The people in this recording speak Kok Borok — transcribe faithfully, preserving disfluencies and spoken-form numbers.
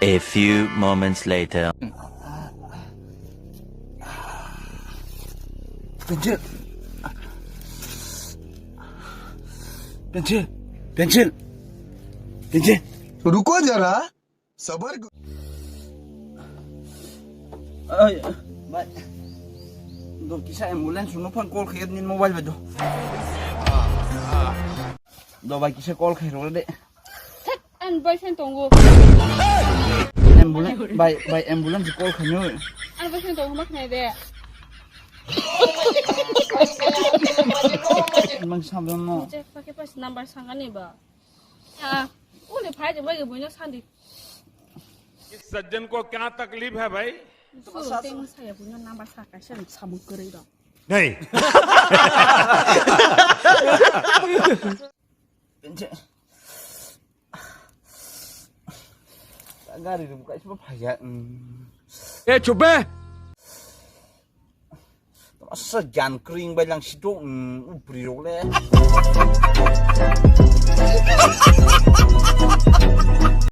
A few moments later. Pencil. Pencil. Pencil. Pencil. Ruko jara. Sabar. Oi, bai. Do kisa ambulance no phone call khair nin mobile bai do. Do bai kisa call khair ro de. Thak, ang boyfriend tongo. Ambulance, bai, bai ambulance call khaino. Ang boyfriend tongo mak nai de. Mang samrang no. Check pakai pas number sangani ba. Ah, ule phai de bai buino sandi. इस सज्जन को क्या तकलीफ है भाई? Su teng saya buino number sa kaisa samung kwrwi rok. Hey. Gari rok kaisa phaiya. Eh, chup be. Asa jan kring bai lang situ, mm, upri rok le.